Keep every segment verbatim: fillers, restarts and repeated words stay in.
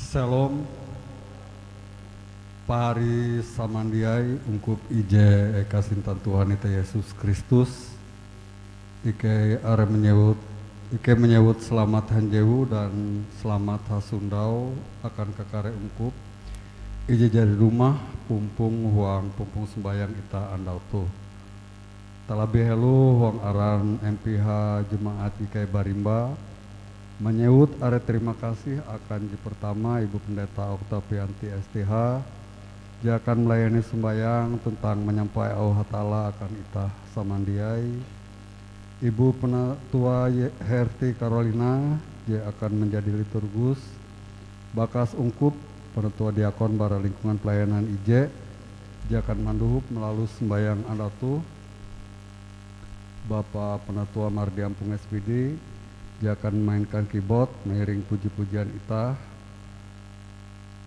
Shalom. Pahari samandiai ungkup ije kasintan Tuhan ite Yesus Kristus. Ikei are menyewut, ikei menyewut selamat hanjewu dan selamat hasondau akan kakare ungkup ije jari dumah pumpong huang pumpong sembayang itah andau toh. Talabih helo huang aran M P H Jemaat Ikei Barimba, manyewut are terima kasih akan je pertama Ibu Pendeta Oktavianti S T H, je akan melayani sembayang tuntang manyampai auh Hatalla akan itah samandiai. Ibu Penatua Ye-, Herti Carolina, je akan menjadi liturgus, bakas ungkup Penatua Diakon bara lingkungan pelayanan ije, je akan mandohop malalus sembayang andau toh, Bapa Penatua Mardi Ampong S P D, je akan memainkan keyboard mairing puji-pujian itah.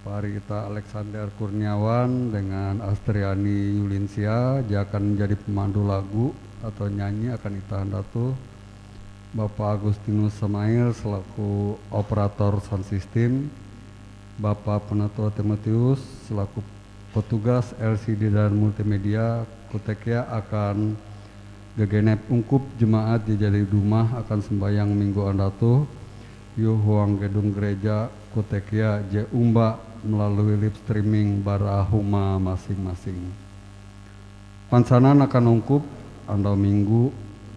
Pahari itah Alexander Kurniawan dengan Astriani Yulinsia, je akan menjadi pemandu lagu atau nyanyi akan itah andau toh. Bapa Agustinus Samail selaku operator sound system, Bapa Penatua Timotius selaku petugas L C D dan multimedia, kote kea akan gagenep ungkup jemaat je jari dumah akan sembayang minggu andau toh, yue huang gedung gereja kote kea je omba melalui live streaming bara huma masing-masing. Pansanan akan ungkup andau minggu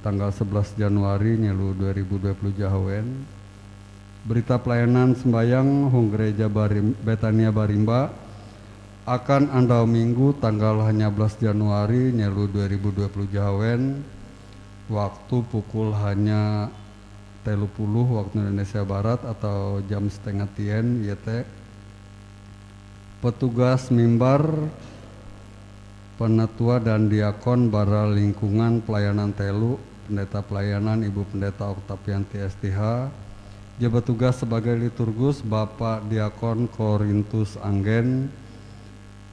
tanggal sebelas Januari nyelo dua ribu dua puluh je hawen. Berita pelayanan sembayang hong Gereja Barim-, Betania Barimba akan andau minggu tanggal hanya belas Januari nyelo dua ribu dua puluh je hawen, waktu pukul hanya telu puluh waktu Indonesia Barat atau jam setengah tien, iete petugas mimbar, penatua dan diakon bara lingkungan pelayanan telo, Pendeta Pelayanan Ibu Pendeta Oktavianti S T H, je bertugas sebagai liturgus Bapa Diakon Korintus Anggen,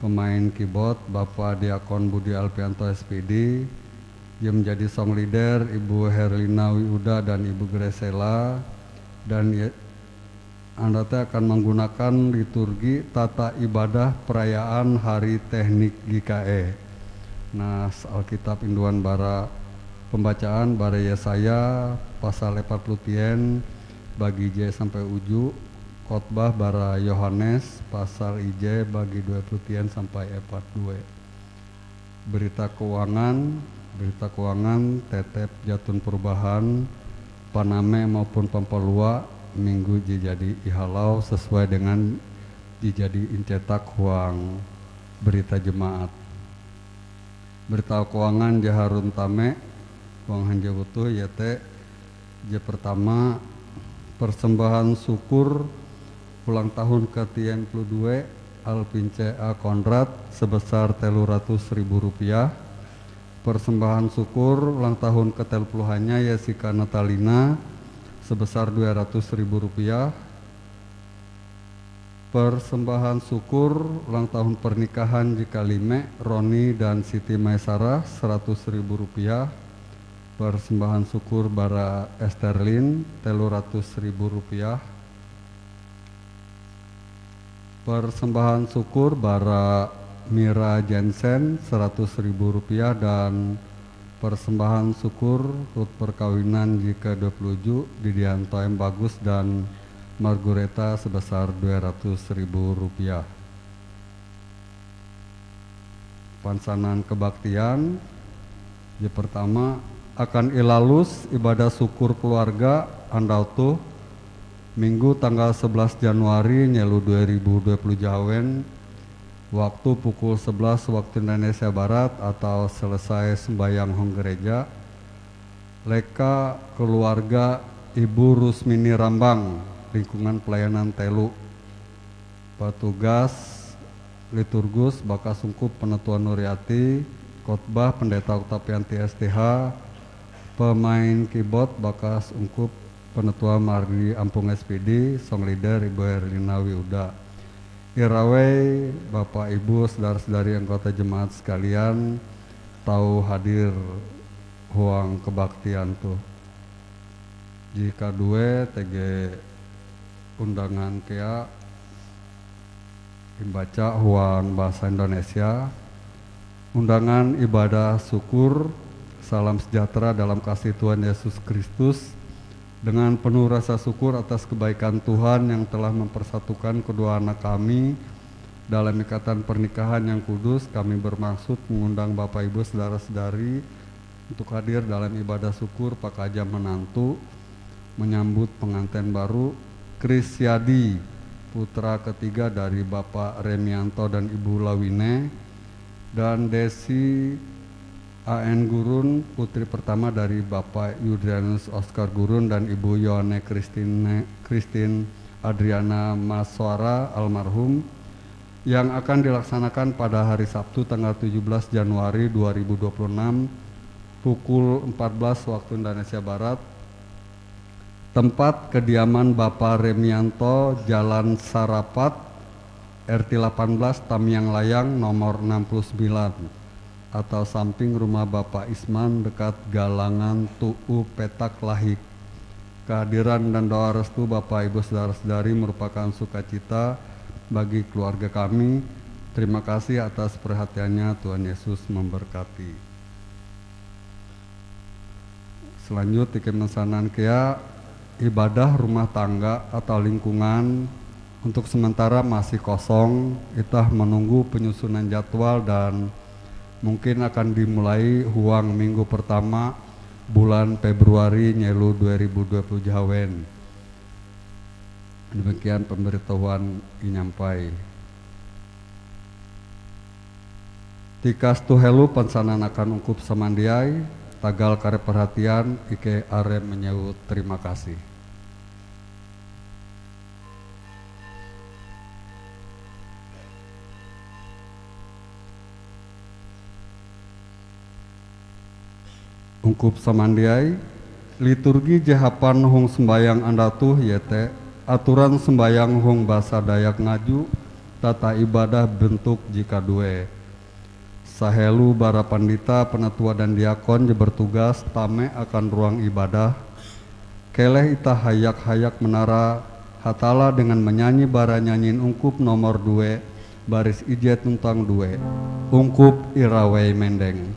pemain keyboard Bapa Diakon Budi Alpianto S P D, je menjadi song leader Ibu Herlina Wiuda dan Ibu Gresela, dan ye-, Anda te akan menggunakan liturgi tata ibadah perayaan Hari Teknik G K E. Nah, Alkitab induan bara pembacaan bara Yesaya pasal empat puluh tien bagi je sampai uju, khotbah bara Yohanes pasal ije bagi dua puluh tien sampai empat due. Berita keuangan, berita keuangan tetep jaton perubahan, paname maupun pampalua minggu je jadi ihalau sesuai dengan je jadi incetak huang berita jemaat. Berita keuangan je harun tame huang hanjewu toh iete je pertama, persembahan syukur ulang tahun ke tiga puluh dua Alpince A Konrad sebesar telu ratus ribu rupiah. Persembahan syukur ulang tahun ke telu puluh hanya Yesika Natalina sebesar dua ratus ribu rupiah. Persembahan syukur ulang tahun pernikahan je kalime Roni dan Siti Maisarah seratus ribu rupiah. Persembahan syukur bara Esterlin telu ratus ribu rupiah. Persembahan syukur bara Mira Jensen seratus ribu rupiah dan persembahan syukur hut perkawinan jika dua puluh uju Didian Toem Bagus dan Margureta sebesar dua ratus ribu rupiah. Pansanan kebaktian, je pertama, akan ilalus ibadah syukur keluarga andau toh, Minggu tanggal sebelas Januari nyelo dua ribu dua puluh je hawen, waktu pukul sebelas waktu Indonesia Barat atau selesai sembahyang hong gereja, leka keluarga Ibu Rusmini Rambang, lingkungan pelayanan telu. Petugas liturgus bakas ungkup Penetua Nuriati, khotbah Pendeta Oktavianti S T H, pemain keyboard bakas ungkup Penetua Mardi Ampung S P D, song leader Ibu Herlina Wiuda. Irawei Bapa Ibu, saudara-saudari anggota jemaat sekalian, tau hadir huang kebaktian toh. Jika due tege undangan kea, Imbaca huang bahasa Indonesia. Undangan ibadah syukur. Salam sejahtera dalam kasih Tuhan Yesus Kristus. Dengan penuh rasa syukur atas kebaikan Tuhan yang telah mempersatukan kedua anak kami dalam ikatan pernikahan yang kudus, kami bermaksud mengundang Bapak Ibu saudara-saudari untuk hadir dalam ibadah syukur pakaja menantu menyambut pengantin baru, Kris Yadi, putra ketiga dari Bapak Remianto dan Ibu Lawine, dan Desi A N Gurun, putri pertama dari Bapak Yudrianus Oscar Gurun dan Ibu Yohane Christine, Christine Adriana Maswara almarhum, yang akan dilaksanakan pada hari Sabtu tanggal tujuh belas Januari dua ribu dua puluh enam, pukul empat belas waktu Indonesia Barat. Tempat kediaman Bapa Remianto, Jalan Sarapat, R T delapan belas, Tamiang Layang, nomor enam puluh sembilan, atau samping rumah Bapa Isman, dekat galangan Tuu Petak Lahik. Kehadiran dan doa restu Bapa, Ibu, saudara-saudari merupakan sukacita bagi keluarga kami. Terima kasih atas perhatiannya. Tuhan Yesus memberkati. Selanjut, ikei mansanan kea ibadah rumah tangga atau lingkungan untuk sementara masih kosong. Itah menunggu penyusunan jadwal dan mungkin akan dimulai huang minggu pertama bulan Februari nyelo dua ribu dua puluh jahawen. Demikian pemberitahuan inyampai. Tikas toh helo pansanan akan ungkup samandiai, tagal kare perhatian, ikei are menyewut terima kasih. Ungkup samandiai, liturgi je hapan hong sombayang andau toh iete aturan sombayang hong basa Dayak Ngaju, tata ibadah bentuk je kaduee. Sahelo bara pandita, penatua dan diakon je bertugas tame akan ruang ibadah, keleh itah hayak-hayak manara Hatalla dengan manyanyi bara nyanyin ungkup nomor due, baris ije tuntang due. Ungkup irawei mendeng.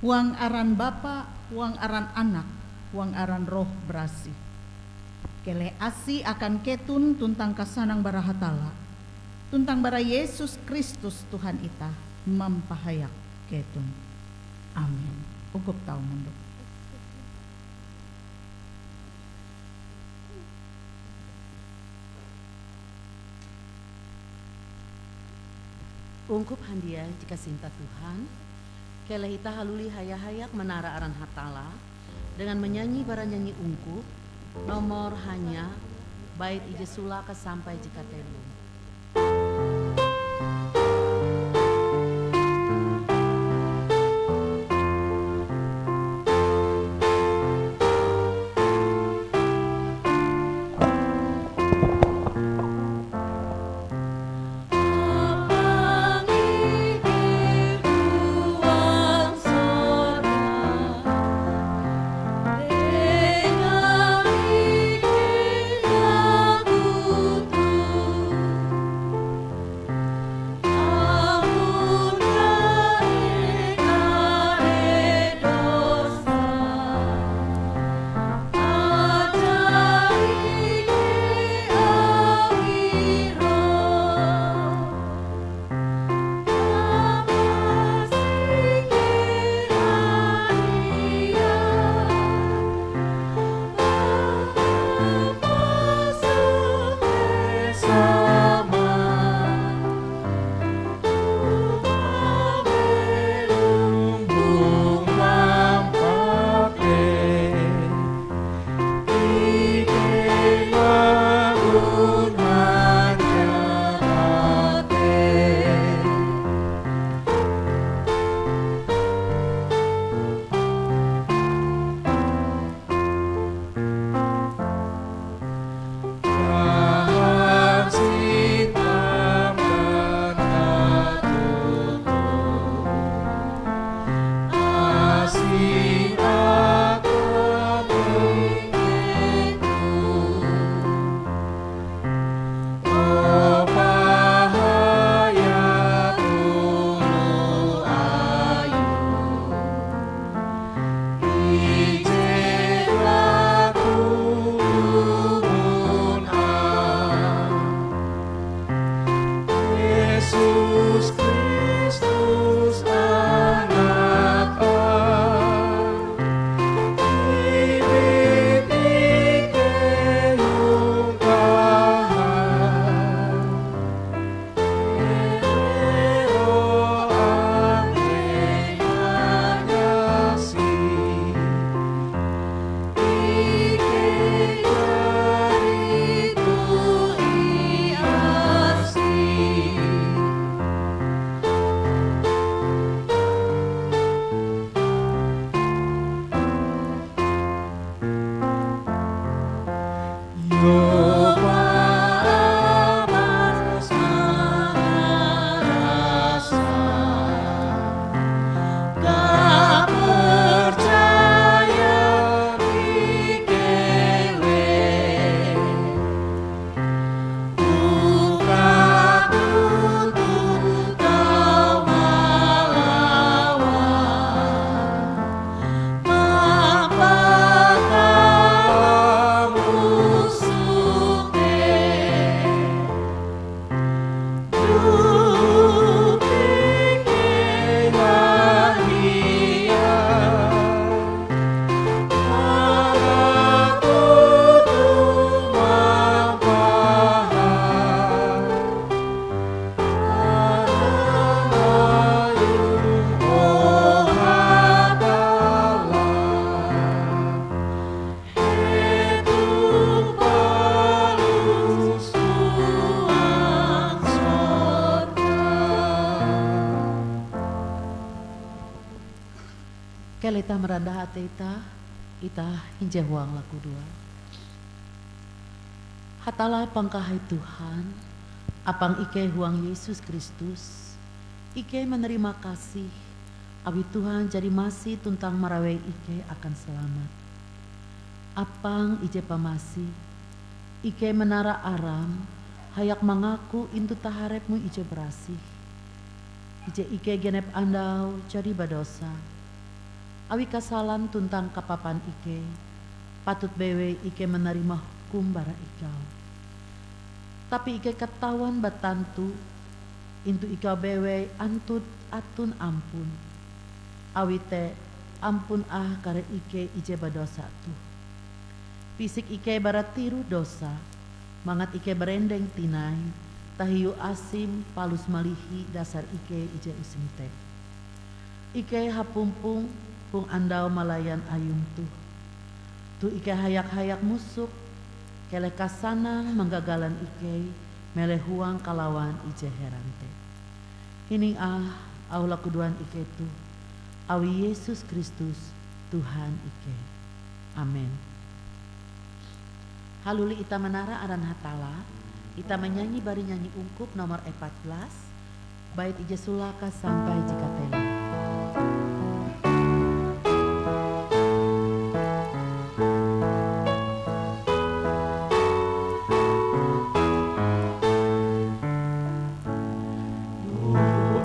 Huang aran Bapa, huang aran Anak, huang aran Roh Barasih. Keleh asi akan keton tuntang kasanang bara Hatalla, tuntang bara Yesus Kristus Tuhan itah mampahayak keton. Amin. Ungkup tau mondok. Ungkup handiai je kasinta Tuhan, keleh itah haluli haya-hayak manara aran Hatalla dengan manyanyi bara nyanyi ungkup, Nomor hanya, bait ije solake sampai je kateloe. Yesus Kristus Anak Allah, ibit ikei hong kahai. Roh Andai Manyasi, ikei jari tui asi. Yehova Amas mangarasa kapercayan ikei. Uka tuntut tau malawan, mampakawa musoh te. Duh ikei hadiah, Anakku toh mampahan. Ayum, o Hatalla, hetoh palus huang sorga. Keleh itah marandah atei itah, itah hinje huang lakudoa. Hatalla pangkahai Tuhan, apang ikei huang Yesus Kristus, ikei manarima kasih awi Tuhan jari masi tuntang marawei ikei akan salamat. Apang ije pamasih, ikei manara aram hayak mangaku intu taharep-Mu ije barasih, ije ikei genep andau jadi badosa. Awi kasalan tuntang kapapan ikei, patut bewei ikei manarima hukum bara Ikau. Tapi ikei katawan batantu intu Ikau bewei antut aton ampun. Awi te, ampun ah kare ikei ije badosa toh. Pisik ikei bara tiroh dosa, mangat ikei barendeng tinai tahiu asim palus malihi dasar ikei ije isim te. Ikei hapumpong hong andau malayan Ayum toh. Toh ikei hayak-hayak musuk, keleh kasanang manggagalan ikei meleh huang kalawan ije heran te. Hining ah, auh lakudoan ikei toh, awi Yesus Kristus, Tuhan ikei. Amen. Haluli ita manara aran Hatalla, ita manyanyi bari nyanyi ungkup nomor empat belas, bait ije sulaka sampai je katelu.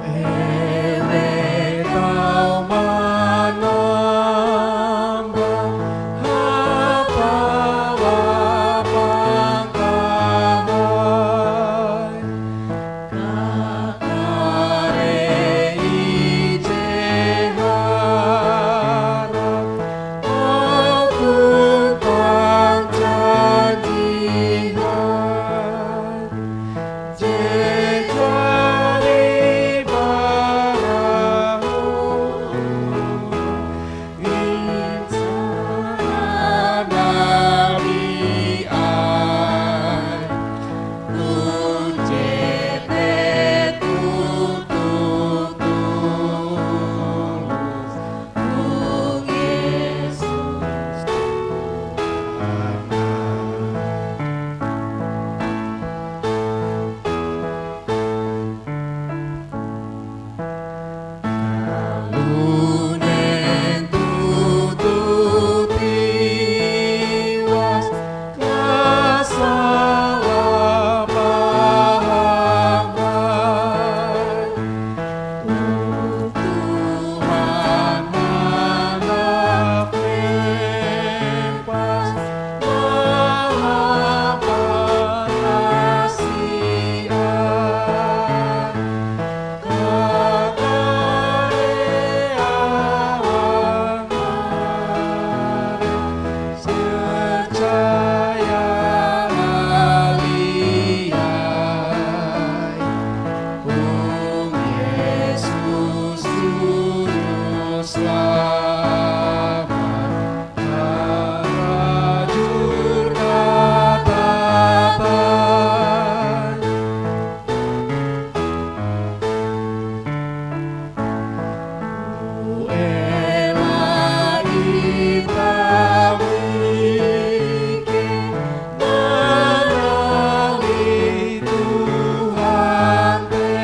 Ewe tau manambaha pangkahai kakare ije harap aku tuntang janji hai. Je jari barahum insan nabi ai, kunje te tutup tulus. Tuhan handak lempas mahapan kasihan, kakare awang are percaya haliai hong Yesus Juru Selamat harajur katatahie. Ela itah mikeh manalih Tuhan te,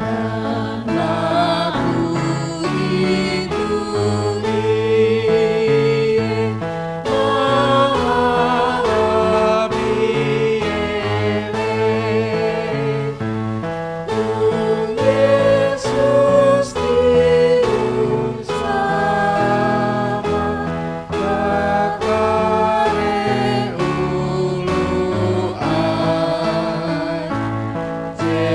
dan laku intu Ie maharapi ewen. Hong Yesus Juru Selamat, kakare oloh ai je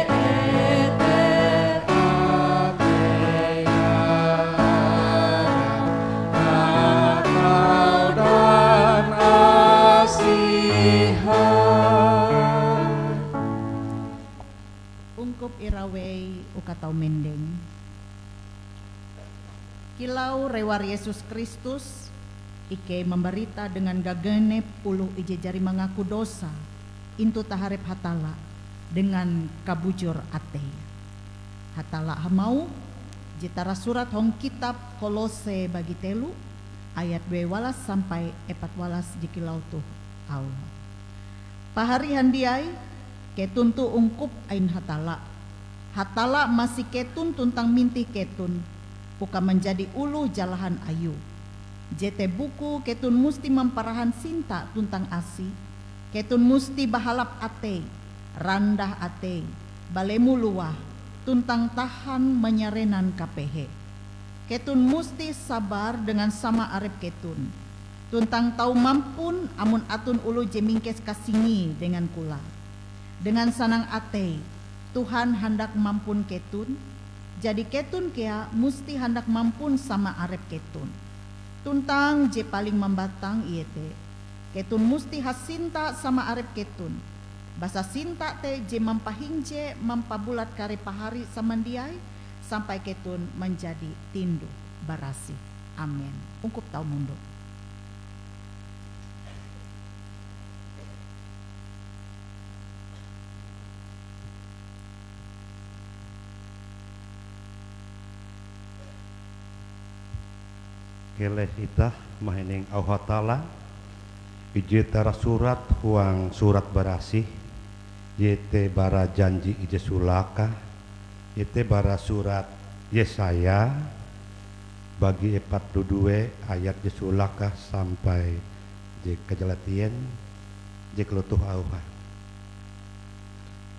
eter atei haram atau dan asihan. Ungkup irawei uka tau mendeng. Kilau rewar Yesus Kristus, ikei mambarita dengan gagenep oloh ije jari mangaku dosa intu taharep Hatalla dengan kabujur atei. Hatalla hamauh, je tarasurat hong kitab Kolose bagi telu ayat due walas sampai epat walas je kilau toh auhe. Pahari handiai, keton toh ungkup ain Hatalla. Hatalla masi keton tuntang mintih keton uka manjadi oloh jalahan Ayue. Jete bukue keton musti mamparahan sinta tuntang asi, keton musti bahalap atei, randah atei, balemo luwah, tuntang tahan manyarenan kapehe. Keton musti sabar dengan sama arep keton, tuntang tau mampun amon aton oloh je mingkes kasingie dengan kolae. Dengan sanang atei, Tuhan handak mampun keton, jadi keton kea musti handak mampun sama arep keton. Tuntang je paling mambatang iete, keton musti hasinta sama arep keton, basa sinta te je mampahinje mampabulat kare pahari samandiai sampai keton manjadi tinduh-barasih. Amen. Ungkup tau mondok. Keleh itah mahining auh Hatalla, ije tarasurat huang Surat Barasih, iete bara janji ije sulaka, iete bara surat Yesaya, bagi epat dudue ayat je sulaka sampai je kajalatien, je kalotoh auhe.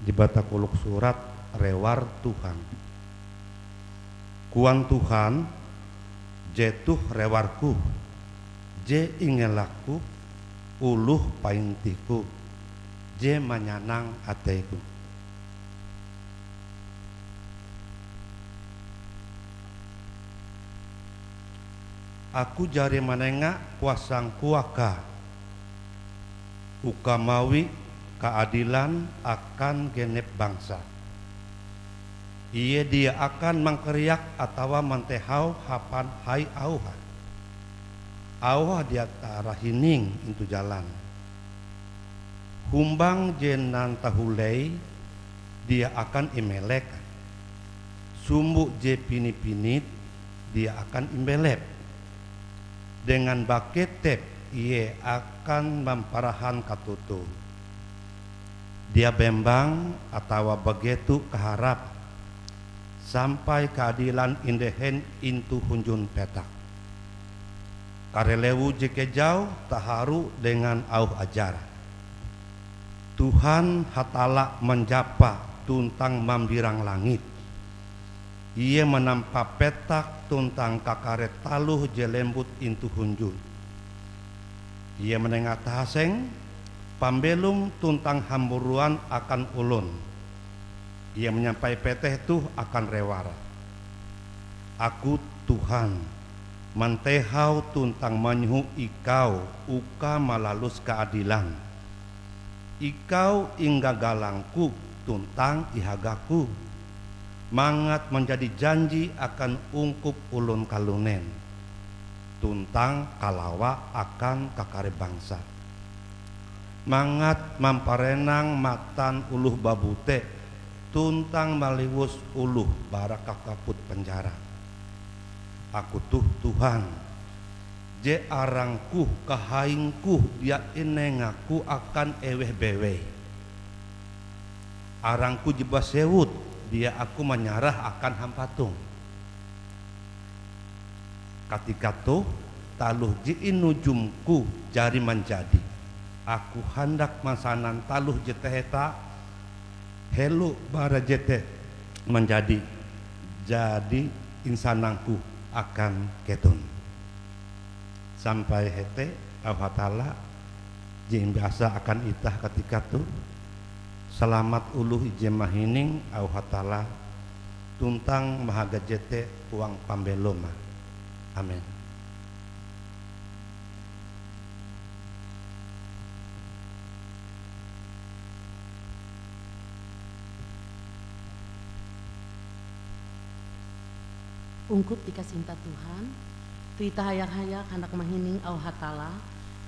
Je batakolok surat rewar Tuhan. Koan Tuhan, "Jetoh rewarku, je ingelakku, oloh paintihku, je manyanang ateiku." Aku jari manenga kuasangku akae, uka mawi kaadilan akan genep bangsa. Ie dia akan mangkariak atawa mantehau hapan hai auhe. Auhe dia tarahining intu jalan. Humbang je nantahulei dia akan imelek, sumbo je pini-pinit dia akan imbelep. Dengan baketep ie akan mamparahan katoto. Dia bembang atawa bageto kaharap, sampai kaadilan indehen intu hunjun petak. Kare lewu je kejau taharu dengan auh ajar. Tuhan Hatalla manjapa tuntang mambirang langit. Ie manampa petak tuntang kakare taloh je lembut intu hunjun. Ie manenga tahaseng, pambelom tuntang hamburuan akan olon. Ie manyampai peteh toh akan rewar. Aku, Tuhan, mantehau tuntang manyoho ikau uka malalus kaadilan. Ikau inggagalangku tuntang ihagaku, mangat manjadi janji akan ungkup olon kalunen, tuntang kalawa akan kakare bangsa, mangat mamparenang matan oloh babute tuntang maliwus oloh bara kakaput penjara. Aku toh Tuhan, je arangku kahaingku dia inengaku akan eweh bewei. Arangku je basewut dia aku manyarah akan hampatong. Katika toh taloh je inujumku jari manjadi. Aku handak mansanan taloh je taheta helo bara jete manjadi, jadi insanangku akan keton. Sampai hete auh Hatalla je imbasa akan itah katika toh. Salamat oloh ije mahining auh Hatalla tuntang mahaga jete huang pambelome. Amen. Ungkup dikasihi Tuhan, toh itah hayak-hayak handak mahining auh Hatalla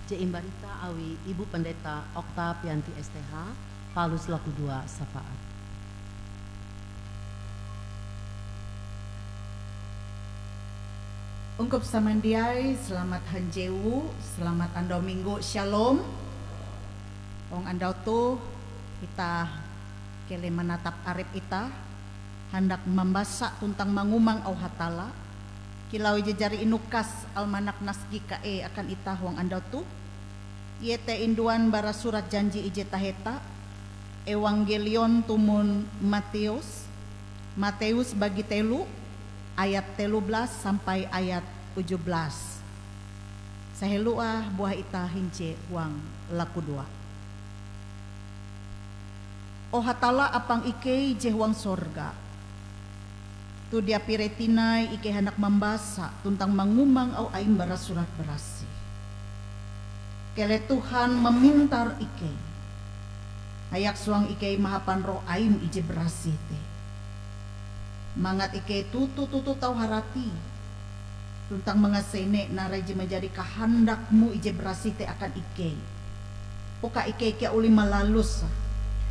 je imbarita awi Ibu Pendeta Oktavianti S T H, palus lakudoa sapaat. Ungkup samandiai, selamat hanjewu, selamat andau Minggu, Shalom. Hong andau toh, itah keleh manatap arep itah, handak mambasa tuntang mangumang auh Hatalla, kilau ije jari inukas almanak Nasgikae akan itah huang andau toh, iete induan bara surat janji ije taheta, Ewangkelion tumon Matius, Matius bagi telo, ayat telo belas sampai ayat uju belas. Saheloa buah itah hinje huang lakudoa. O Hatalla apang ikei je huang sorga, toh dia pire tinai ikei handak mambasa tuntang mangumang auh aim bara Surat Barasih. Keleh Tuhan mamintar ikei, hayak suang ikei mahapan Roh aim ije barasih te, mangat ikei toto-toto tau harati tuntang mangasene narai je manjadi kahandak-Mu ije barasih te akan ikei, uka ikei kea olih malalus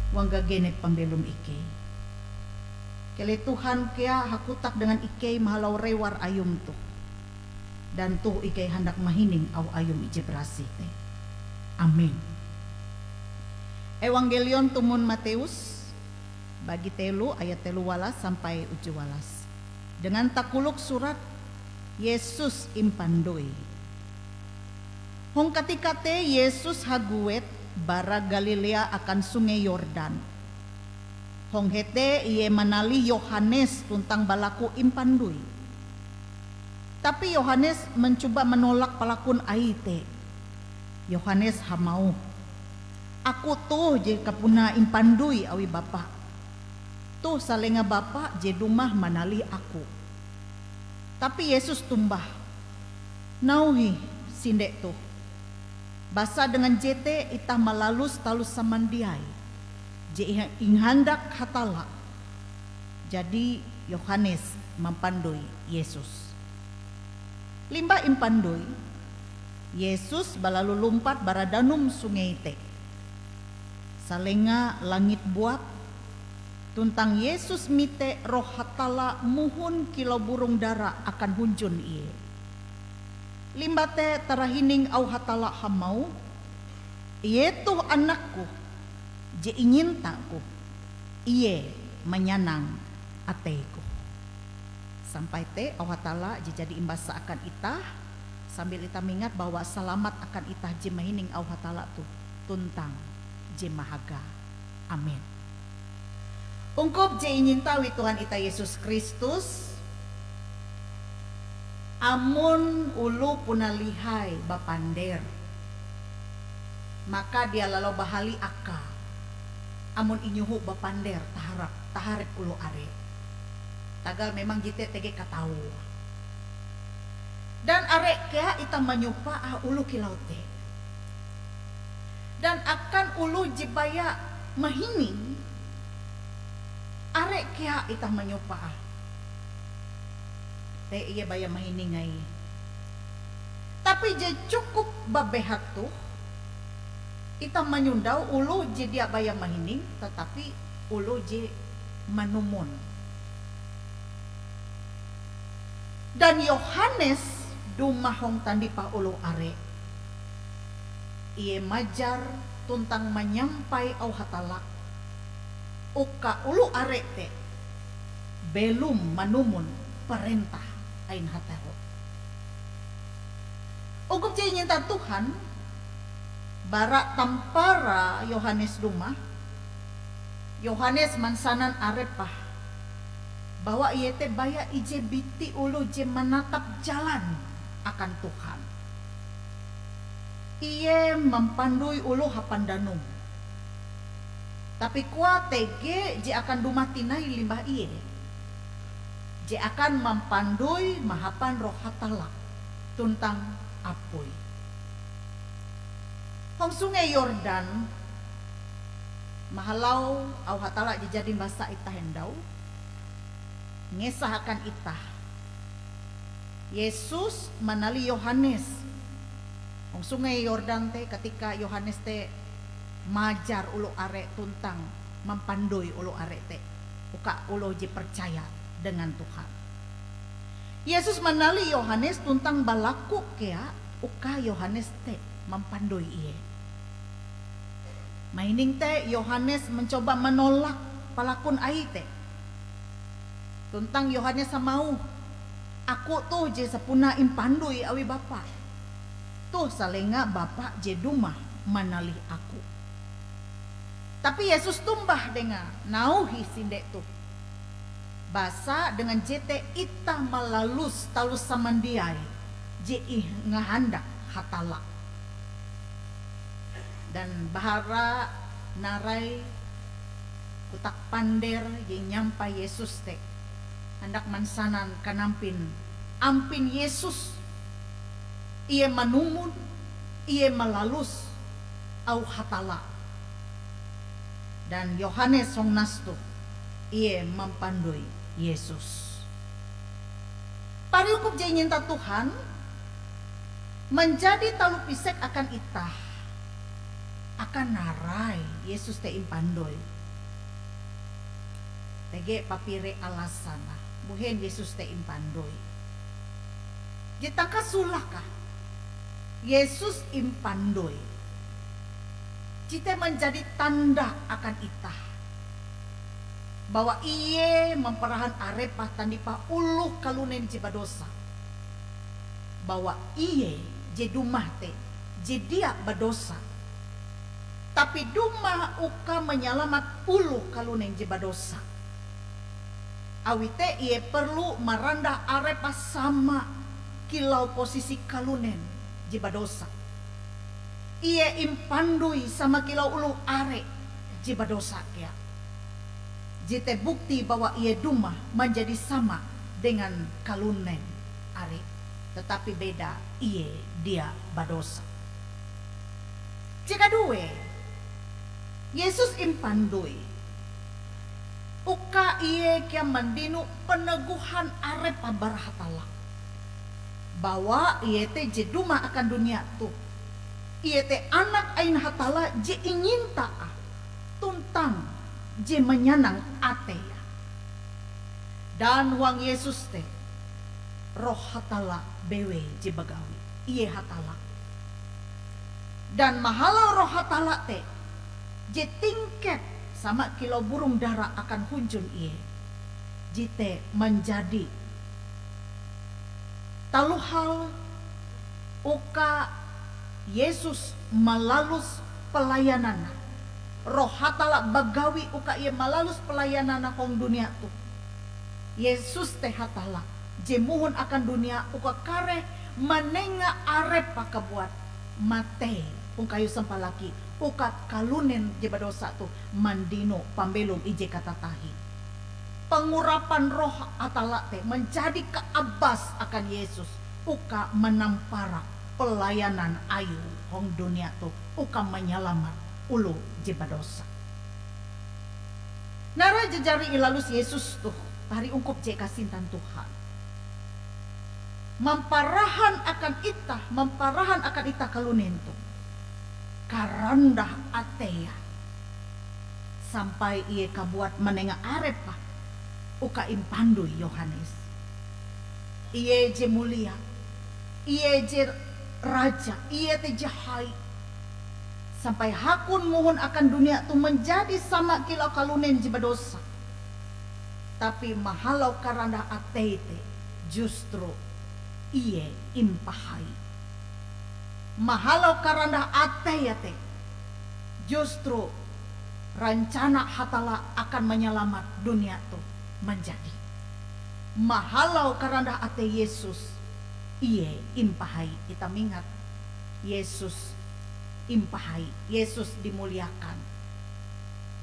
huang gagenep pambelom ikei. Keleh Tuhan kea hakotak dengan ikei mahalau rewar Ayum toh. Dan toh ikei handak mahining auh Ayum ije barasih te. Amin. Ewangkelion tumon Matius, bagi telo ayat telo walas sampai uju walas. Dengan takolok surat, Yesus impandoi. Hong katika te Yesus haguet bara Galilea akan Sungei Yordan. Hong hete Ie manalih Yohanes tuntang balaku impandoi. Tapi Yohanes mancoba manolak palakun aie te. Yohanes hamauh, "Aku toh je kapuna impandoi awi Bapa. Toh salenga Bapa je dumah manalih aku." Tapi Yesus tombah, "Nauhe sinde toh. Basa dengan jete itah malalus taloh samandiai je iha-, ingahandak Hatalla." Jadi Yohanes mampandoi Yesus. Limbah impandoi, Yesus balalu lumpat bara danum sungei te. Salenga langit buap, tuntang Yesus mite Roh Hatalla mohon kilau burong dara akan hunjun Ie. Limbah te tarahining auh Hatalla hamauh, "Ie toh Anak-Ku je inyinta-Ku. Ie manyanang atei-Ku." Sampai te auh Hatalla je jadi imbasa akan itah, sambil itah mingat bahwa salamat akan itah je mahining auh Hatalla toh tuntang je mahaga. Amin. Ungkup je inyinta awi Tuhan itah Yesus Kristus, amon oloh puna lihai bapander, maka dia lalau bahali akae amon inyoho bapander taharap, taharep oloh are. Tagal memang jete tege kataue. Dan are kea itah manyumpah ah oloh kilau te. Dan akan oloh je baya mahining, are kea itah manyumpah ah. Te ie baya mahining aie. Tapi je cukup babehat toh, itah manyondau oloh je dia baya mahining, tatapi oloh je manumon. Dan Yohanes dumah hong tandipah oloh are. Ie majar tuntang manyampai auh Hatalla, uka oloh are te belom manumon parentah ain Hatalla. Ungkup je inyinta Tuhan, bara tamparae Yohanes dumah, Yohanes mansanan arepe bahwa ie te baya ije biti oloh je manatap jalan akan Tuhan. Ie mampandoi oloh hapan danum. Tapi koae tege je akan dumah tinai limbah ie, je akan mampandoi mahapan Roh Hatalla tuntang apui. Hong Sungei Yordan, mahalau auh Hatalla je jadi imbasa itah hindau, ngesah akan itah. Yesus manalih Yohanes hong Sungei Yordan te katika Yohanes te majar oloh are tuntang mampandoi oloh are te uka oloh je percaya dengan Tuhan. Yesus manalih Yohanes tuntang balaku kea uka Yohanes te mampandoi Ie. Mahining te, Yohanes mancoba manolak palakun aie te. Tuntang Yohanes hamauh, "Aku toh je sapunae impandoi awi Bapa. Toh salenga Bapa je dumah manalih Aku." Tapi Yesus tombah dengae, "Nauhe sinde toh. Basa dengan jete itah malalus taloh samandiai je ingahandak Hatalla." Dan bahara narai kotak pander je inyampai Yesus te handak mansanan kanampin ampin Yesus. Ie manumon, ie malalus auh Hatalla. Dan Yohanes hong nas toh, ie mampandoi Yesus. Pariungkup je inyinta Tuhan, manjadi taloh pisek akan itah, akan narai Yesus te impandoi. Tege papire alasan nah, buhen Yesus te impandoi. Je tangkas solah kah? Yesus impandoi. Jete manjadi tanda akan itah bahwa Ie mamparahan Arepe tandipa oloh kalunen je badosa, bahwa Ie je dumah te je dia badosa, tapi dumah uka manyalamat oloh kalunen je badosa. Awi te Ie perlu marandah Arepe sama kilau posisi kalunen je badosa. Ie impandoi sama kilau oloh are je badosa kea. Jete bukti bahwa Ie dumah manjadi sama dengan kalunen are, tetapi beda, Ie dia badosa. Je kaduee, Yesus impandoi uka Ie kea mandino peneguhan Arepe bara Hatalla, bahwa Ie te je dumah akan dunia toh. Ie te Anak ain Hatalla je inyinta, tuntang je manyanang atei. Dan huang Yesus te, Roh Hatalla bewei je bagawi, Ie Hatalla. Dan mahalau Roh Hatalla te, je tingket sama kilau burong dara akan hunjun Ie, jete manjadi taloh hal uka Yesus malalus pelayanan-N. Roh Hatalla bagawi uka Ie malalus pelayanan-N hong dunia toh. Yesus te Hatalla je mohon akan dunia uka kareh manenga Arepe kabuat matei hong kayu sampalaki, uka kalunen je badosa toh mandino pambelom ije katatahie. Pangurapan Roh Hatalla te manjadi kaabas akan Yesus uka manampara pelayanan Ayue hong dunia toh uka manyalamat oloh je badosa. Narai je jari ilalus Yesus toh, pariungkup je kasintan Tuhan, mamparahan akan itah, mamparahan akan itah kalunen toh karandah ateie, sampai Ie kabuat manenga Arepe uka impandoi Yohanes. Ie je mulia, Ie je raja, Ie te je hai, sampai hakon mohon akan dunia toh manjadi sama kilau kalunen je badosa. Tapi mahalau karandah ateie te, justru Ie impahai. Mahalau karandah ateie te, justru rencana Hatalla akan manyalamat dunia toh manjadi. Mahalau karandah atei Yesus, Ie impahai. Itah mingat, Yesus impahai, Yesus dimuliakan.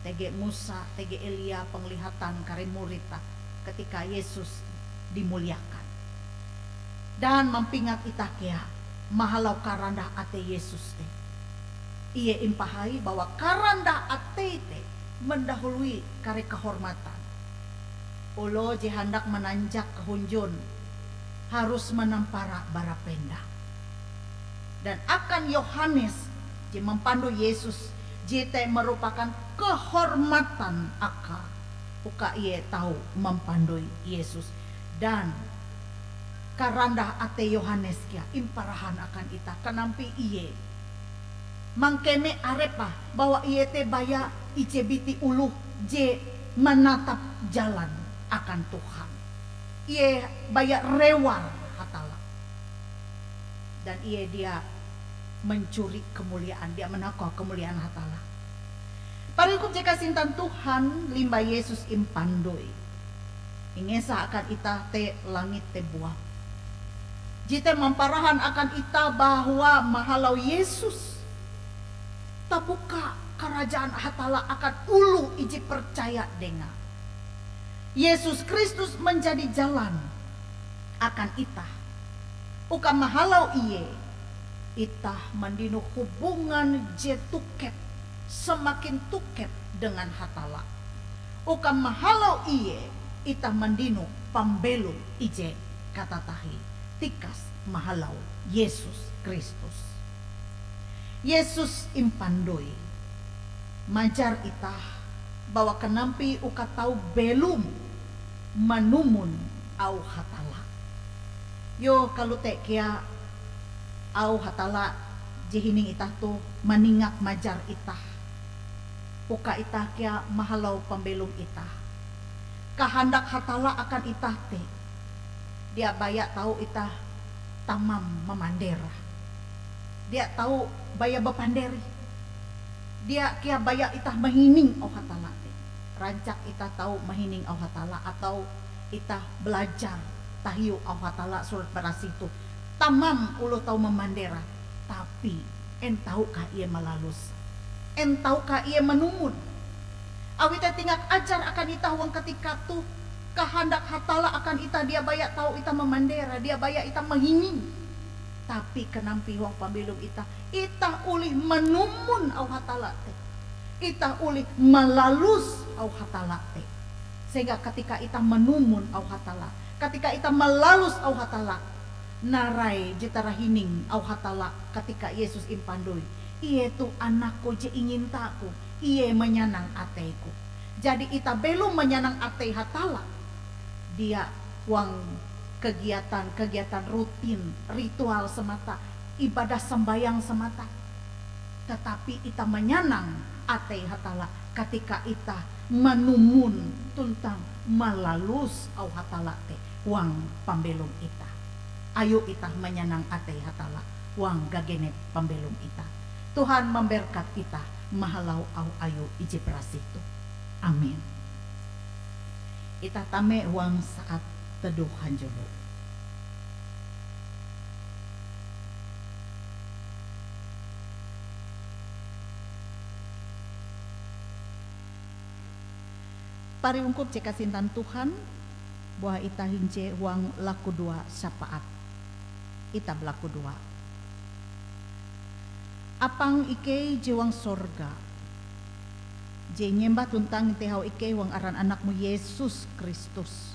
Tege Musa, tege Elia, penglihatan kare murid, ah, ketika Yesus dimuliakan. Dan mampingat itah kea mahalau karandah atei Yesus te. Ie impahai bahwa karandah atei te mendahului kare kehormatan. Oloh je handak mananjak hunjun harus manampara bara penda. Dan akan Yohanes je mampandoi Yesus, jete merupakan kehormatan akae uka ie tau mampandoi Yesus. Dan karandah atei Yohanes kea imparahan akan itah, kanampe ie mangkeme arepe bahwa ie te baya ije biti oloh je manatap jalan akan Tuhan. Ie baya rewar Hatalla. Dan ie dia mencuri kemuliaan, dia manakau kemuliaan Hatalla. Parihukum je kasintan Tuhan, limbah Yesus impandoi, ingesa akan itah te langit te buap. Jete mamparahan akan itah bahwa mahalau Yesus, tabuka karajaan Hatalla akan oloh ije percaya Dengae. Yesus Kristus manjadi jalan akan itah. Uka mahalau Ie, itah mandino hubungan je tokep, semakin tokep dengan Hatalla. Uka mahalau Ie, itah mandino pambelom ije katatahie tikas mahalau Yesus Kristus. Yesus impandoi majar itah bahwa kanampie uka tau belom manumon auh Hatalla. Yo, kalote kea auh Hatalla je hining itah toh maningak majar itah, uka itah kea mahalau pambelom itah. Kahandak Hatalla akan itah te dia baya tau itah tamam mamandera. Dia tau baya bapander ih. Dia kea baya itah mahining auh Hatalla te. Rancak itah tau mahining auh Hatalla atau itah belajar tahiu auh Hatalla, Surat Barasih toh, tamam oloh tau mamandera, tapi en taukah ie malalus? En taukah ie manumon? Awi te tingak ajar akan itah huang katika toh, kahandak Hatalla akan itah dia baya tau itah mamandera, dia baya itah mahining. Tapi kanampie huang pambelom itah, itah olih manumon auh Hatalla te. Itah olih malalus auh Hatalla te. Sehingga katika itah manumon auh Hatalla, katika itah malalus auh Hatalla, narai je tarahining auh Hatalla katika Yesus impandoi, "Ie toh Anak-Ku je inyinta-Ku, Ie manyanang atei-Ku." Jadi itah belom manyanang atei Hatalla, dia huang kegiatan-kegiatan rutin, ritual semata, ibadah sambayang semata. Tetapi itah manyanang atei Hatalla katika itah manumon tuntang malalus auh Hatalla te huang pambelom itah. Ayo itah manyanang atei Hatalla huang gagenep pambelom itah. Tuhan mamberkat itah mahalau auh Ayue ije barasih toh. Amin. Itah tame huang saat teduh hanjulo. Pari ungkup je kasintan Tuhan, buah itah hinje huang lakudoa syafaat. Itah balakudoa. Apang ikei je huang sorga, je inyembah tuntang intehau ikei huang aran Anak-Mu Yesus Kristus,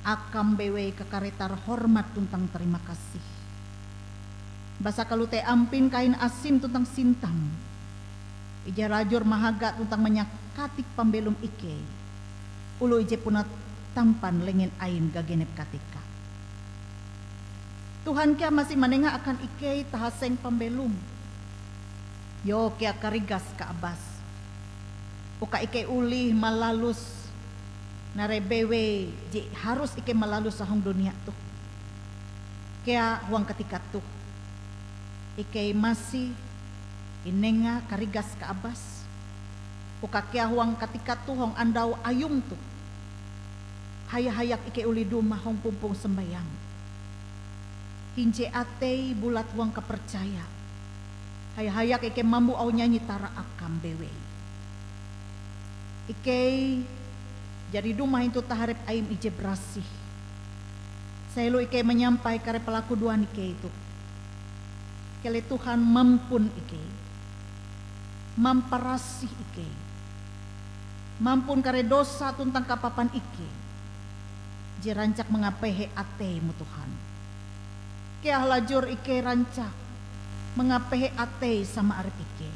akam bewei kakare tarhormat tuntang tarima kasih. Basa kalote ampin kahin asim tuntang sintam ije halajur mahaga tuntang manyakatik pambelom ikei, oloh ije puna tampan lengen ain gagenep katika. Tuhan kea masih manenga akan ikei tahaseng pambelom. Yo kea karigas kaabas, uka ikei olih malalus narai bewei je harus ikei malalus hong dunia toh. Kea huang katika toh, ikei masih inenga karigas kaabas, uka kea huang katika toh hong andau Ayum toh, haya-hayak ikei olih dumah hong pumpong sambayang. Hinje atei bulat huang kapercaya. Haya-hayak ikei mambo auh nyanyi tara akam bewei. Ikei jari dumah intu taharep Aim ije barasih. Selo ikei manyampai kare palakudoan ikei toh. Keleh Tuhan mampun ikei, mamparasih ikei, mampun kare dosa tuntang kapapan ikei je rancak mangapehe atei-Mu Tuhan. Kea halajur ikei rancak mangapehe atei sama arep ikei.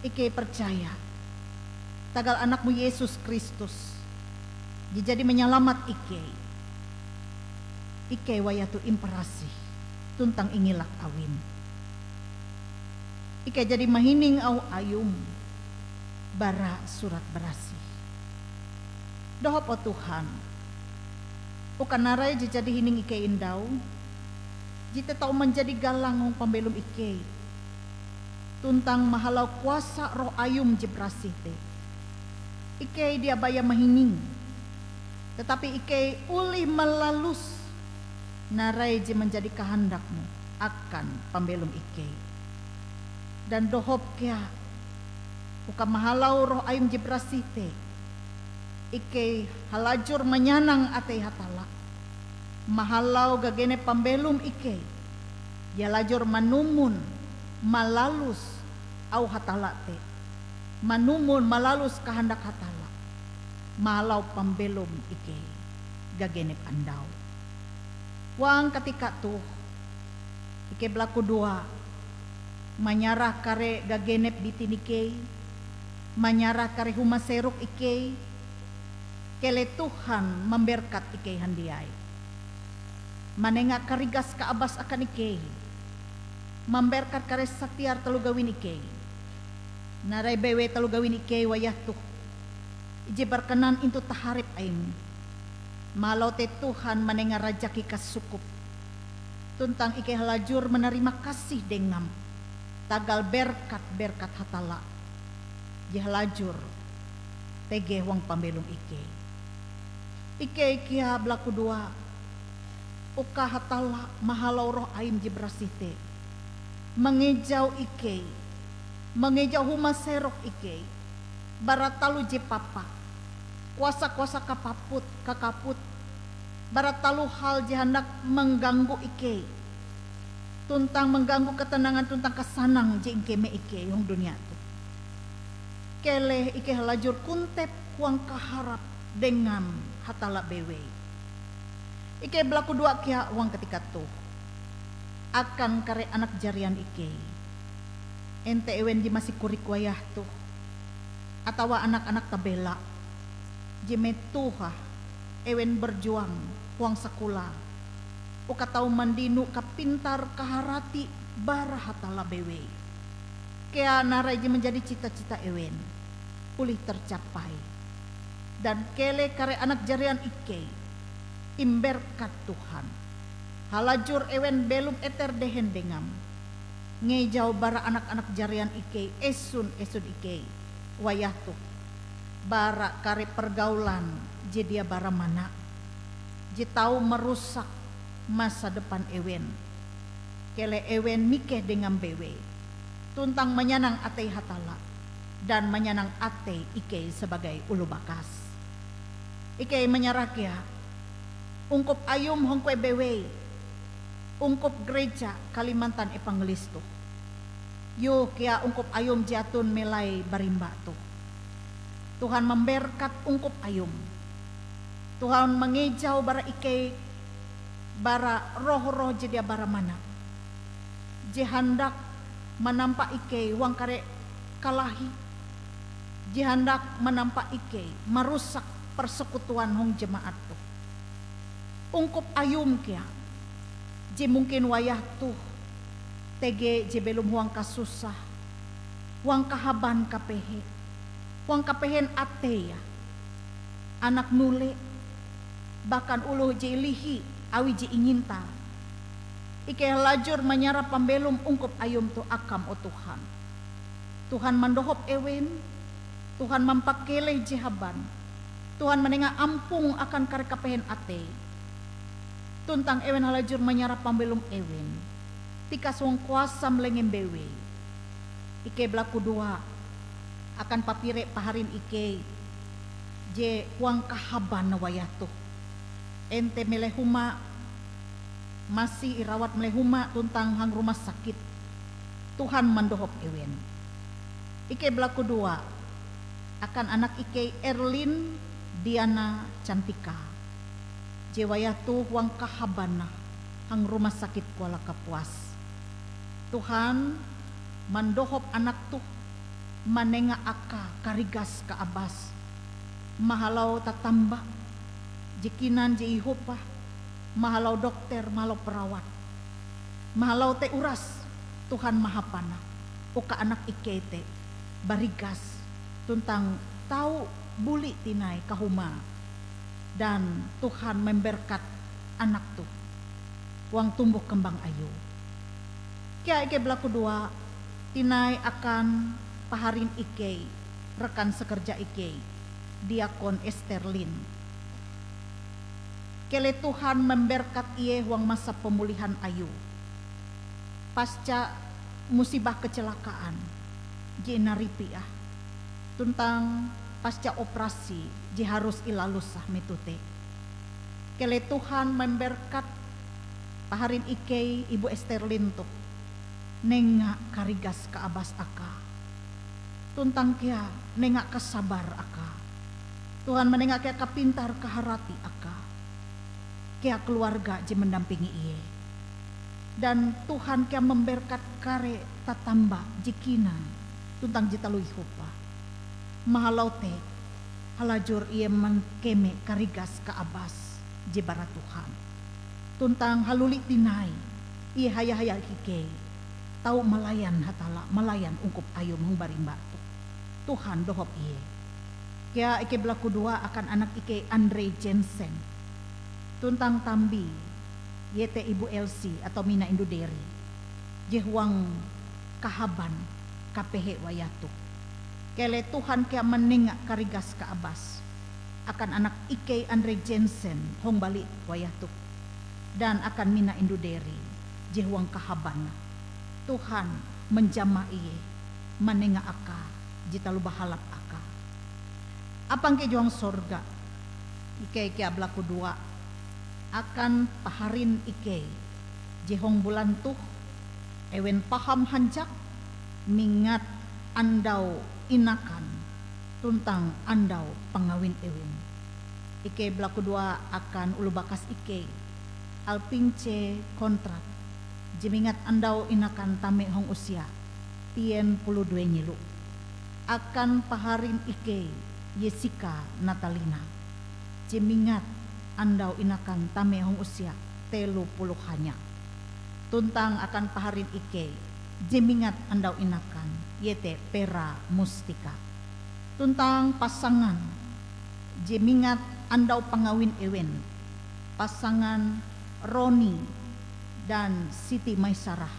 Ikei percaya tagal Anak-Mu Yesus Kristus je jadi manyalamat ikei, ikei wayah toh imparasih tuntang ingilak Awim. Ikei jadi mahining auh Ayum bara Surat Barasih. Dohop, o Tuhan, uka narai je jadi hining ikei indau, jete tau manjadi galang hong pambelom ikei, tuntang mahalau kuasa Roh Ayum je barasih te, ikei dia baya mahining, tetapi ikei olih malalus narai je manjadi kahandak-Mu akan pambelom ikei. Dan dohop kea, uka mahalau Roh Ayum je barasih te, ikei halajur manyanang atei Hatalla, mahalau gagenep pambelom ikei, dia halajur manumon malalus auh Hatalla te, manumon malalus kahandak Hatalla, mahalau pambelom ikei. gagenep andau. Huang katika toh, ikei balakudoa manyarah kare gagenep bitin ikei, manyarah kare huma serok ikei. Keleh Tuhan mamberkat ikei handiai, manenga karigas kaabas akan ikei, mamberkat kare satiar taloh gawin ikei. Narai bewei taloh gawin ikei wayah toh, ije barakan intu taharep Aim. Mahalau te Tuhan manenga rajaki kasukup, tuntang ikei halajur manarima kasih dengam tagal berkat-berkat Hatalla je halajur tege huang pambelom ikei. Ikei kea balakudoa uka Hatalla mahalau Roh Aim je barasih te mangejau ikei, mangejau huma serok ikei bara taloh je papa, kuasa-kuasa kapaput, kakaput, bara taloh hal je handak mangganggu ikei, tuntang mangganggu katenangan tuntang kasanang je ingkeme ikei hong dunia toh. Keleh ikei halajur kontep huang kaharap dengam Hatalla bewei. Ikei balakudoa kea huang katika toh akan kare anak jarian ikei. En te ewen je masih korik wayah toh, atawa anak-anak tabela je metoh ah ewen berjuang huang sakola uka tau mandino kapintar kaharati bara Hatalla bewei. Kea narai je manjadi cita-cita ewen olih tercapai. Dan keleh kare anak jarian ikei imberkat Tuhan. Halajur ewen belom eter dehen dengam, ngejau bara anak-anak jarian ikei, esun-esun ikei wayah toh, bara kare pergaulan je dia baramana, je tau marusak masa depan ewen. Keleh ewen mikeh dengam bewei, tuntang manyanang atei Hatalla, dan manyanang atei ikei sebagai oloh bakas. Ikei manyarah kea ungkup Ayum hong kueh bewei, ungkup Gereja Kalimantan Evangelis toh, iyoh kea ungkup Ayum je aton melai barimba toh. Tuhan mamberkat ungkup Ayum. Tuhan mangejau bara ikei bara roh-roh je dia baramana, je handak manampa ikei huang kare kalahi, je handak manampa ikei marusak persekutuan hong jemaat toh. Ungkup Ayum kea, je mungkin wayah toh tege je belom huang kasusah, huang kahaban kapehe, huang kapehen atei, anak nule, bahkan oloh je ilihi awi je inyinta. Ikei halajur manyarah pambelom ungkup Ayum toh akam, o Tuhan. Tuhan mandohop ewen, Tuhan mampakeleh je haban, Tuhan manenga ampong akan kare kapehen atei, tuntang ewen halajur manyarah pambelom ewen tikas huang kuasam lengem bewei. Ikei balakudoa akan papire paharin ikei je huang kahaban wayah toh. En te melai huma, masih irawat melai huma tuntang hang rumah sakit. Tuhan mandohop ewen. Ikei balakudoa akan anak ikei Erlin Diana Cantika, je wayah toh huang kahaban hang rumah sakit Kuala Kapuas. Tuhan mandohop anak toh, manenga akae karigas kaabas, mahalau tatamba je kinan je ihopae, mahalau dokter, mahalau perawat, mahalau te uras. Tuhan mahapan uka anak ikei te barigas tuntang tau buli tinai kahumae, dan Tuhan memberkat anak toh huang tumbuh kembang ayue. Kea ikei balakudoa tinai akan paharin ikei, rekan sekerja ikei, Diakon Esterlin. Keleh Tuhan memberkat ie huang masa pemulihan ayue pasca musibah kecelakaan je inaripi ah, tuntang pasca operasi je harus ilalus ah metoh te. Keleh Tuhan memberkat paharin ikei, Ibu Esterlin toh, nenga karigas kaabas akae, tuntang kea nenga kasabar akae. Tuhan manenga kea kapintar kaharati akae. kea keluarga je mandampingi ie. Dan Tuhan kea memberkat kare tatamba je kinan tuntang je taloh ihope. Mahalau te, halajur ie mangkeme karigas kaabas je bara Tuhan. Tuntang haluli tinai, ie haya-hayak ikei tau malayan Hatalla, malayan ungkup Ayum hong barimbas toh. Tuhan dohop ie. Kea ikei balakudoa akan anak ikei Andre Jensen. Tuntang tambie, iete Ibu Elsie atau Mina Indu Deri, je huang kahaban kapehe wayah toh. Keleh Tuhan kea manenga karigas kaabas akan anak ikei Andre Jensen hong bali wayah toh, dan akan Mina Indu Deri je huang kahaban. Tuhan manjama ie, manenga akae je taloh bahalap akae. Bapa ikei je huang sorga, ikei kea balakudoa akan paharin ikei je hong bulan toh, ewen paham hanjak mingat andau inakan tuntang andau pangawin ewen. Ikei balakudoa akan oloh bakas ikei, Alpince Kontrak, je mingat andau inakan tame hong usia tien puluh due nyelo. Akan paharin ikei, Yesika Natalina, je mingat andau inakan tame hong usia telo puluh hanya. Tuntang akan paharin ikei, je mingat andau inakan, iete Pera Mustika. Tuntang pasangan je mingat andau pangawin ewen, pasangan Roni dan Siti Maisarah,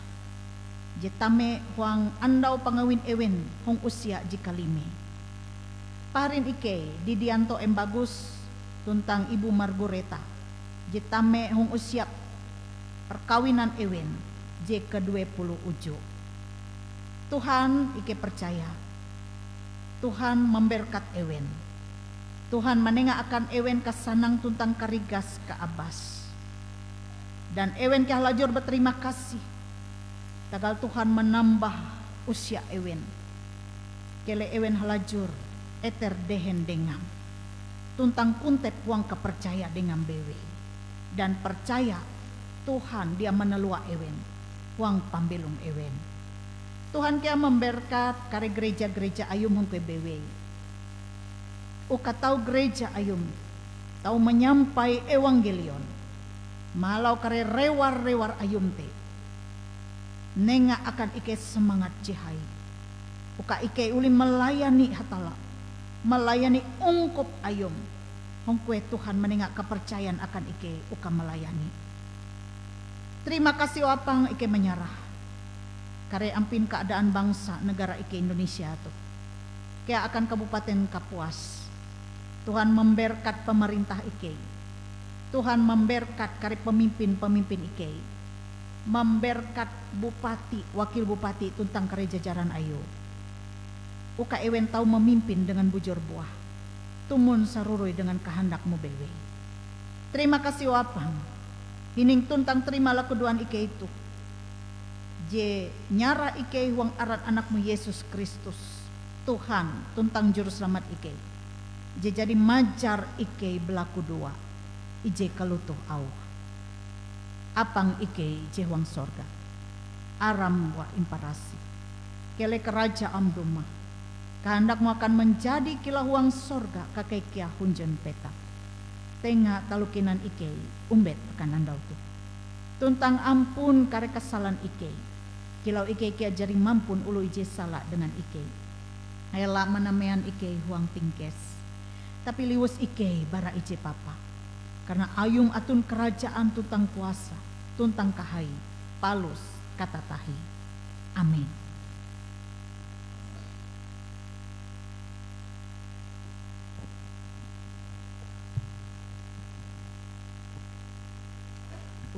je tame huang andau pangawin ewen hong usia je kalime. Paharin ikei, Didianto M Bagus tuntang Ibu Margoreta, je tame hong usia perkawinan ewen je kedue puluh uju. Tuhan, ikei percaya, Tuhan memberkat ewen. Tuhan manenga akan ewen kasanang tuntang karigas kaabas. Dan ewen kea halajur baterima kasih tagal Tuhan manambah usia ewen. Keleh ewen halajur eter dehen dengam, tuntang kontep huang kapercaya dengam bewei, dan percaya Tuhan dia manalua ewen huang pambelom ewen. Tuhan kea memberkat kare gereja-gereja Ayum hong kueh bewei. Uka tau gereja Ayum tau manyampai ewangkelion mahalau kare rewar-rewar Ayum te nenga akan ikei semangat je hai, uka ikei olih melayani Hatalla, melayani ungkup Ayum. Hong kueh Tuhan manenga kapercayan akan ikei uka melayani. Terima kasih, o Bapa, ikei manyarah kare ampin keadaan bangsa negara ikei Indonesia toh, kea akan Kabupaten Kapuas. Tuhan memberkat pemerintah ikei. Tuhan memberkat kare pemimpin-pemimpin ikei. Memberkat bupati, wakil bupati tuntang kare jajaran ayue, uka ewen tau memimpin dengan bujur buah, tumon sarurui dengan kahandak-Mu bewei. Terima kasih, o Bapa, hining tuntang terima lakudoan ikei toh, je nyarah ikei huang aran Anak-Mu Yesus Kristus, Tuhan tuntang Juruselamat ikei, je jadi majar ikei balakudoa ije kalotoh auhe. Bapa ikei je huang sorga, aram-Mu imparasih. Keleh karajaan-Mu dumah. Kahandak-Mu akan manjadi kilau huang sorga kakei kea hunjun petak. Tenga taloh kinan ikei ombet akan andau toh. Tuntang ampun kare kasalan ikei, kilau ikei kea jari mampun oloh ije sala dengan ikei. Ela manamean ikei huang tingkes, tapi liwus ikei bara ije papa. Karana Ayum aton karajaan tuntang kuasa, tuntang kahai, palus katatahie. Amin.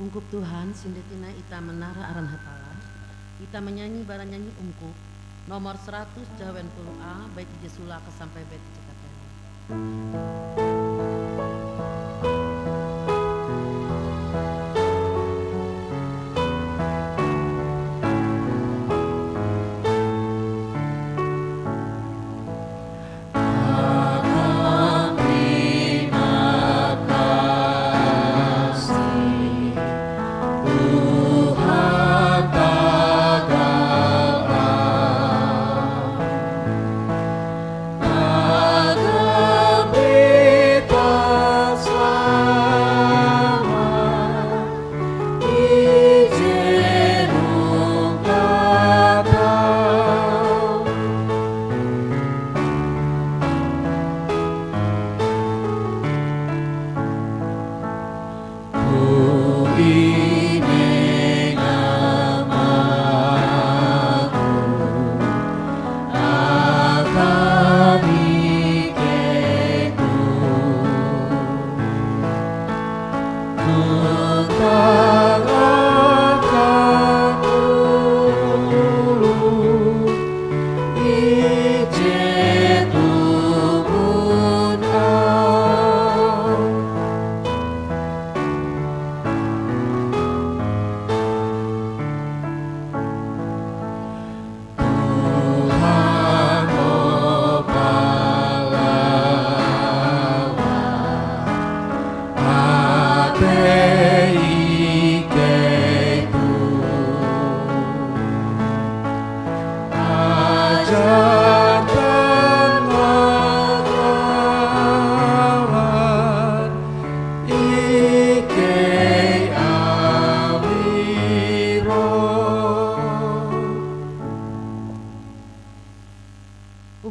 Ungkup Tuhan, sinde tinai itah manara aran Hatalla, itah manyanyi bara nyanyi ungkup, nomor seratus jahawen puluh A, bait ije sulake sampai bait ije katelo.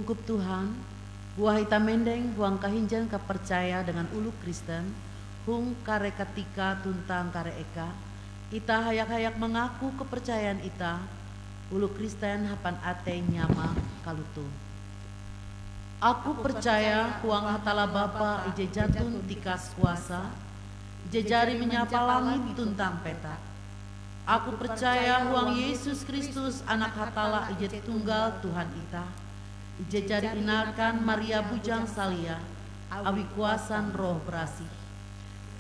Ungkup Tuhan, buah itah mendeng huang kahinjen kapercaya dengan oloh Kristen hong kare katika tuntang kare eka, itah hayak-hayak mangaku kapercayan itah, oloh Kristen hapan atei nyama kalotoh. Aku percaya huang Hatalla Bapa ije jaton tikas kuasa, ije jari manyapa langit tuntang petak. Aku percaya huang Yesus Kristus, Anak Hatalla ije tunggal Tuhan itah, ije jari inakan Maria bujang salia awi kuasan Roh Barasih.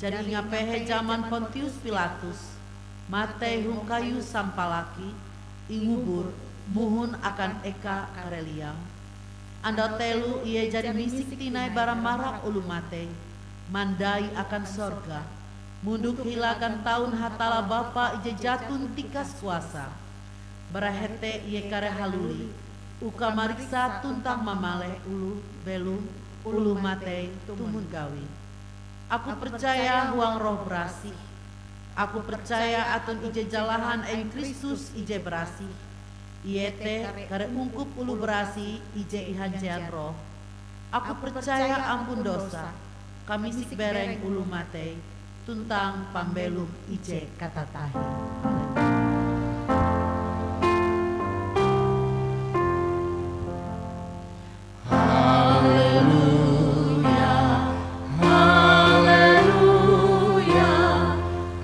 Jari ingapehe jaman Pontius Pilatus, matei hong kayu sampalaki, ingubur, mohon akan eka kareliau. Andau telo ie jari misik tinai bara marak oloh matei, mandai akan sorga, mondok hila akan taun Hatalla Bapa ije jaton tikas kuasa. Bara hete ie kareh haluli uka mariksa tuntang mamaleh oloh belom oloh matei tumon gawie. Aku percaya huang Roh Barasih. Aku percaya aton ije jalahan ain Kristus ije barasih, iete kare ungkup oloh barasih ije ihanjean Roh. Aku percaya ampun dosa, kamisik bereng oloh matei, tuntang pambelom ije katatahie. Haleluya, haleluya,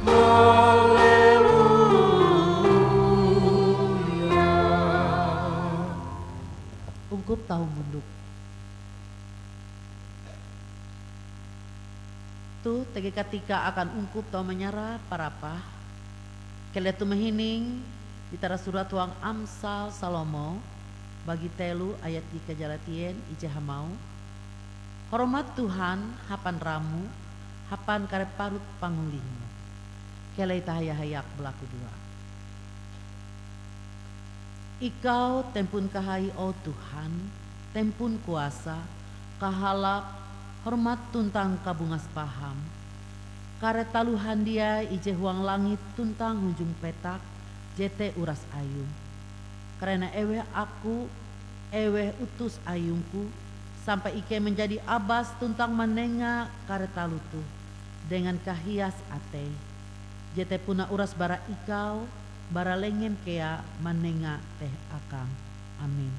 haleluya. Ungkup tau mondok. Toh, tege katika akan ungkup tau manyarah parapah. Keleh toh mahining, itarasurat huang Amsal Salomo, bagi telo ayat ikajalatien ije hamauh, "Hormat Tuhan hapan ramu, hapan kare parut pangolihmu." Keleh itah haya-hayak balakudoa. Ikau tempon kahai, o Tuhan, tempon kuasa, kahalap, hormat tuntang kabungas paham. Kare taloh handiai ije huang langit tuntang hunjun petak, jete uras Ayum. Karana eweh aku, eweh utus ayungku, sampai ikei manjadi abas tuntang manenga kare taloh toh dengan kahias atei. Jete puna uras bara ikau, bara lengem kea manenga teh akang. Amin.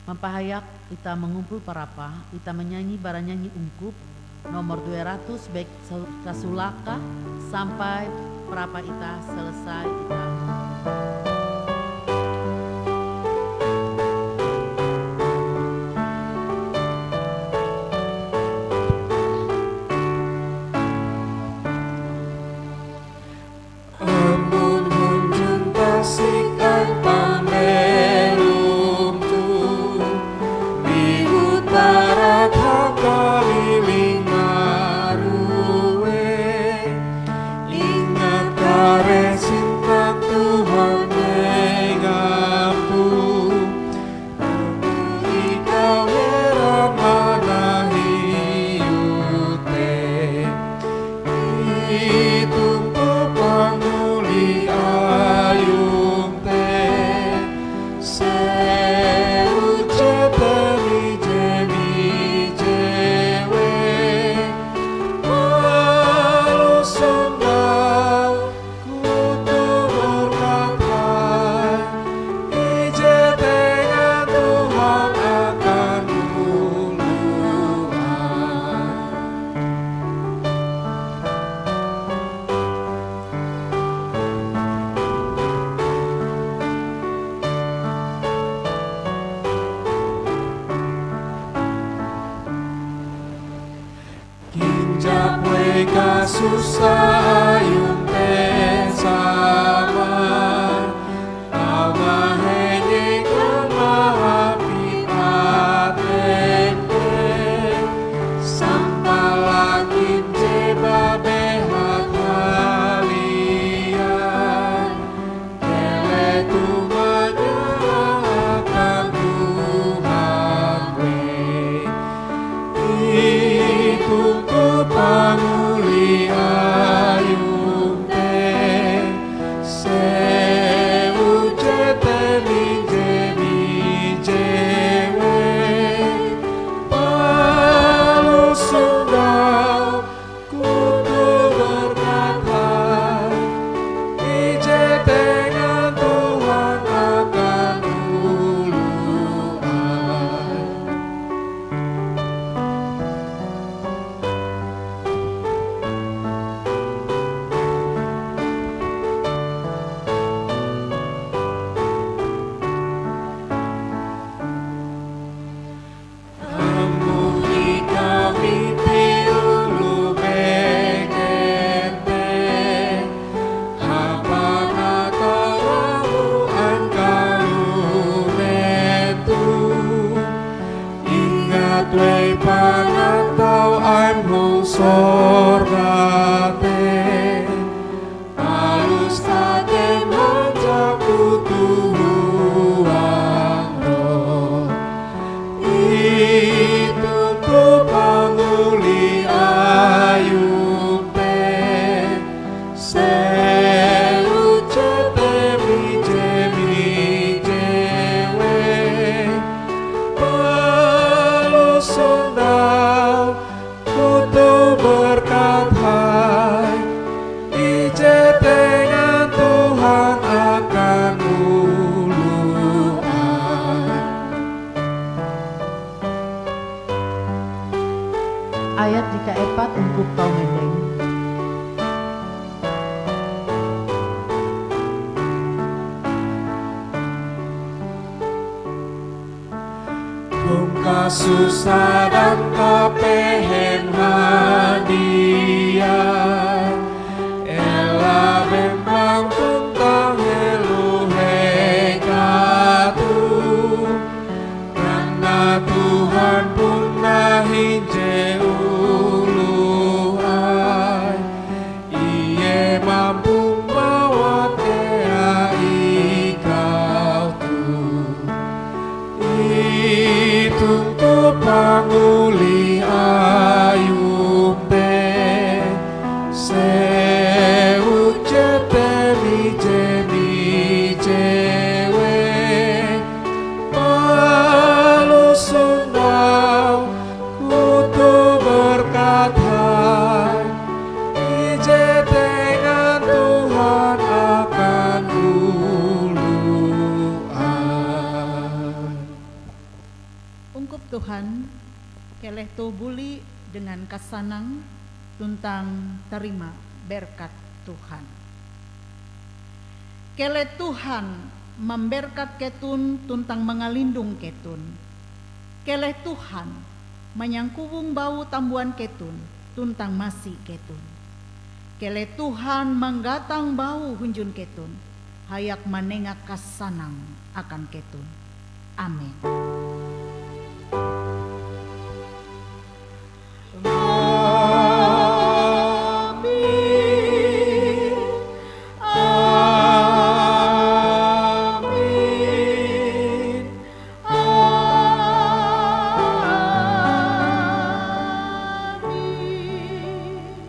Mampahayak itah mangumpul parapah, itah manyanyi bara nyanyi ungkup nomor dua ratus, baik sa-, kasulaka sampai parapah itah selesai itah. Amon hunjun tasik ain pambelom toh, mihop bara takaliling maruei, ingat kare sintak Tuhan dengam toh. Ikau heran manahiu te, itung toh pangolih Ayum te, seujete mije-mije weh, malu sondaue. Kutu hormat hai ije dengan Tuhan akan oloh. Kinjap weh kasusah Ayum te sama, tau mahining mahapit ateim te, sampalaki je babehat haliai. Keleh toh manyarah akan Tuhan weh, itung toh pangolih Ayum. Satem hanjaku huang roh, intu panguli ayum te, sewu jete mije-mije we, palus sondau, kutu berkat hai, ije dengan Tuhan akan oloh ai. Ayat dikaepat ungkup tau mendeng. Hong kasusah dan kapehen handiai, ela bembang tuntang helo hekatu, karana Tuhan puna hinje oloh ai. Ie mampun mawat kea ikau toh, intu panguli ayum te, sewu jete mije-mije we, palus sondau, kutu berkat hai, ije dengan Tuhan akan oloh ai. Ungkup Tuhan, keleh toh buli dengan kasanang tuntang tarima berkat Tuhan. Keleh Tuhan mamberkat keton tuntang mangalindong keton. Keleh Tuhan manyangkubung baue tambuan keton tuntang masi keton. Keleh Tuhan manggatang baue hunjun keton, hayak manenga kasanang akan keton. Amen. Amin. Amin. Amin.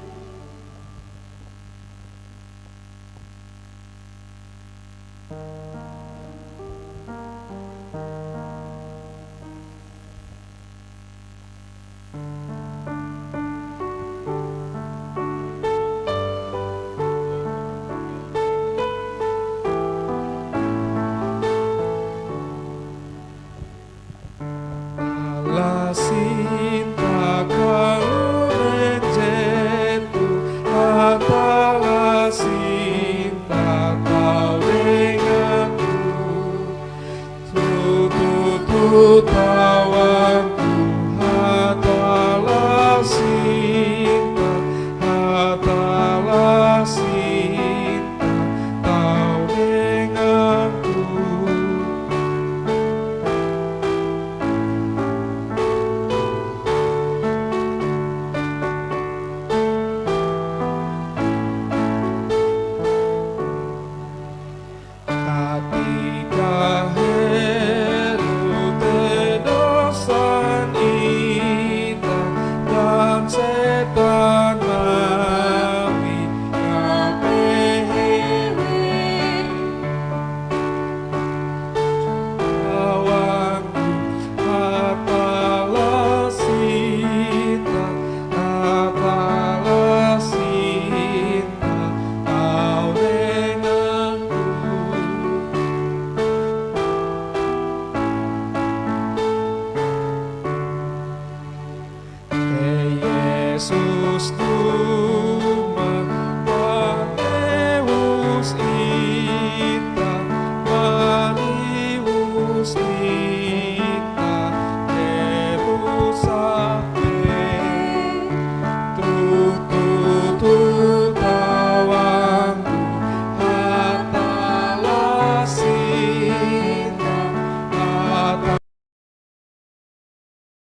Tala sinta kalunen jetoh, Hatalla sinta tau denganku. Tutu-tutu